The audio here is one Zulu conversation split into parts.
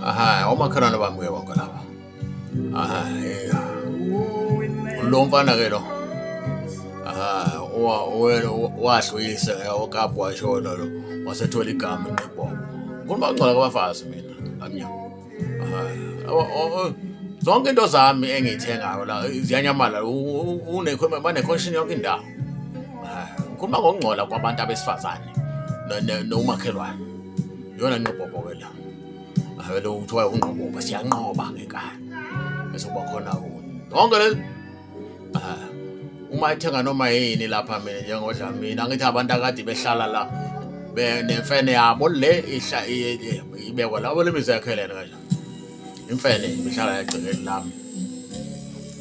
Aha, omakhelwane bami ke bonke laba. Aha, lo mfana ke lo. Aha, wahluyise okapu washona lo. Wasethola igama inqibhobo. Ngikhuluma ngcola kwabafazi mina, amnyama. Aha. Zonke into zami engiyithengayo la ziyanyamala une bane-conscience yonke indawo. Ngikhuluma ngokungcola kwabantu abesifazane nomakhelwane. Iyona nqibhobo ke la. Vele kuthiwa unqoboba siyanqoba ngenkani. Bese kuba khona yonke le uma ethenga noma yini lapha mina njengoDlamini angithi abantu akade behlala la nemfene yabo le ihla ibekwa la le mizi yakhelene kanje imfene ihlala egcekeni lami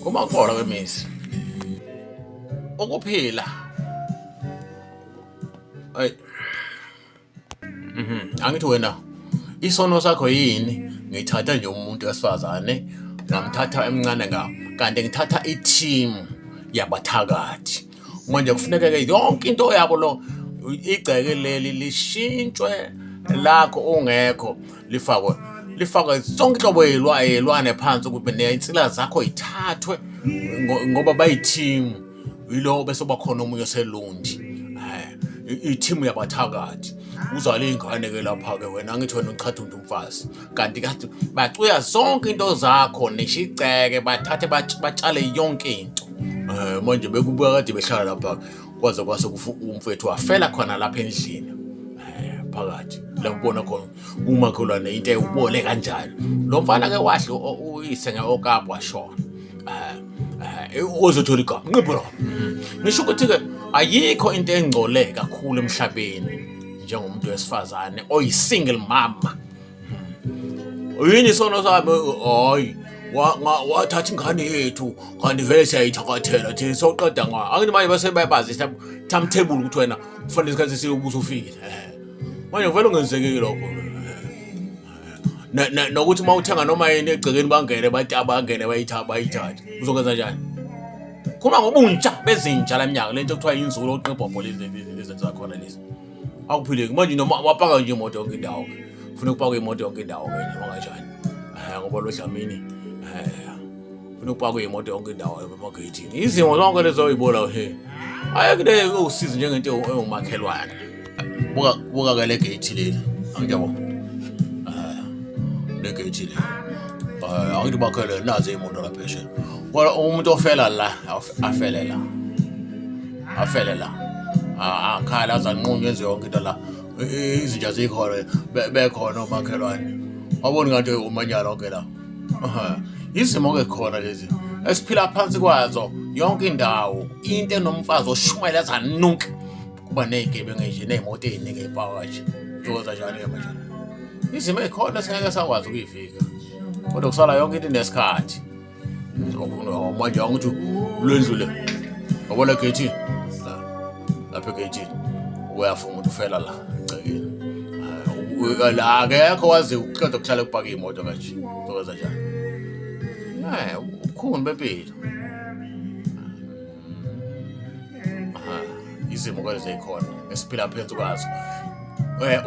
kuma kubola kwemizi ukuphila ayi. Angithi wena isono sakho yini? Ngithatha nje umuntu wesifazane ngamthatha emncane nga kanti ngithatha i-team yabathakathi. Manje kufuneka-ke yonke into yabo lo igceke leli lishintshwe lakho ungekho lifakwe lifakwe zonke inhlobo yelwane phansi ukuthi neyinsila zakho yithathwe ngoba bayi-team. Yilo bese kuba khona omunye oselundi ithimu yabathakathi uzale ingane ke lapha-ke wena angithi wena uchatha untu umfazi kanti kade bacuya zonke into zakho nisho igceke bathathe batshale yonke into um manje bekubuka kade behlala lapha kwaze kwase umfethu wafela khona lapha endlini um phakathi la kubona khona umakhelwane into ewubole kanjalo lo mfana-ke wadla uyise nge-okapu washona um ozothola igama nqipho lo ngisho ukuthi-ke ayikho into engcole kakhulu emhlabeni njengomuntu wesifazane oyi-single mama. Yini isono sami? Hayi, wathatha ingane yethu kanti vele siyayithakathela thina soqeda ngayo. Angithi manje base bayabazi timetable ukuthi wena kufanele isikhathi esile ubuso ufikile. Manje vele ungenzekile lokho. Nokuthi uma uthenga noma yini egcekeni bangene bathi abangene bayithathe bayithathe. Uzokwenza njani? Khuluma ngobuntsha bezinja la mnyaka lento kuthiwa inzulo oqibhobho lezi lezi zakhona lezi. Akuphileki manje noma wapaka nje imoto yonke indawo. Ufuna ukupaka imoto yonke indawo ke nje kanjani? Eh ngoba lo Dlamini eh ufuna ukupaka imoto yonke indawo emageyithini. Izimo zonke lezo oyibona he. Ayekule usizo njengento ewumakhelwane. Buka buka ke le gate leli. Angiyabo. Eh le gate le. Eh angithi bakhele nazi imoto lapha phesheya. Kodwa umuntu ofela la afele la. Afele la. Akhala azanqunywa enze yonke into la. Izinja zikhona bekhona omakhelwane. Wabona ngathi umanyala onke la. Izimo ke khona lezi esiphila phansi kwazo yonke indawo into enomfazi oshumayela zanunke kuba ney'gebengu nje ney'moto ey'ningi ey'pawa nje njengoza njani-ke manje izimo ey'khona singeke sakwazi ukuyivika kodwa kusala yonke into inesikhathi manje angithi lwendlu le yabona egeyithini la lapha egeyithini uyafunga ukuthi ufela la egcekeni la akekho wazi ukuqeda kuhlale kupaka iy'moto kanje zokwenza njani ubukhuni bempilo. Izimo ke zikhona esiphila phansi kwazo.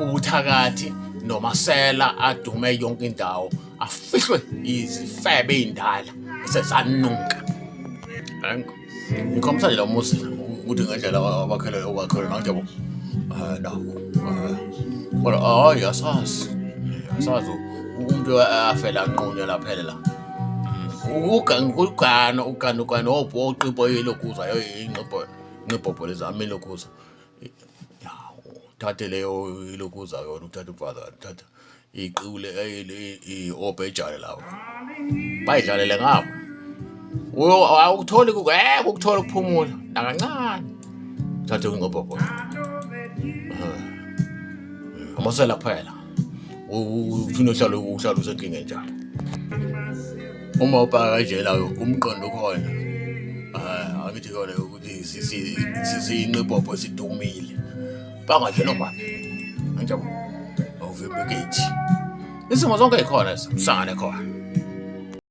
Ubuthakathi nomasela adume yonke indawo afihlwe izifebe ey'ndala esezanunka. Angikho. Ngikhombisa nje lo muzi ukuthi ngendlela abakhele owakhele nanti yabo. Nakho. Kodwa hayi asazi. Asazi umuntu afela anqunywe laphela la. Ugana ugana ugana obhoqi yilokhuza ingqibho ingqibhobho lezi ami lokhuza. Ya uthathe leyo ilokhuza yona uthathe umfazi uthatha iqule obhejane labo. Bayidlalele ngabo. Awukutholi ngeke ukuthole ukuphumula nakancane. Thathe ingqibhobho. Amasela kuphela. Ufuna uhlale uhlale usenkingeni njalo. Uma upaka kanjena umqondo ukhona. Eh angithi kona ukuthi siyinqibhobho sidumile. Paka nje noma. Anjabo. Awuvimbe gate. Izimo zonke zikhona, usangane khona.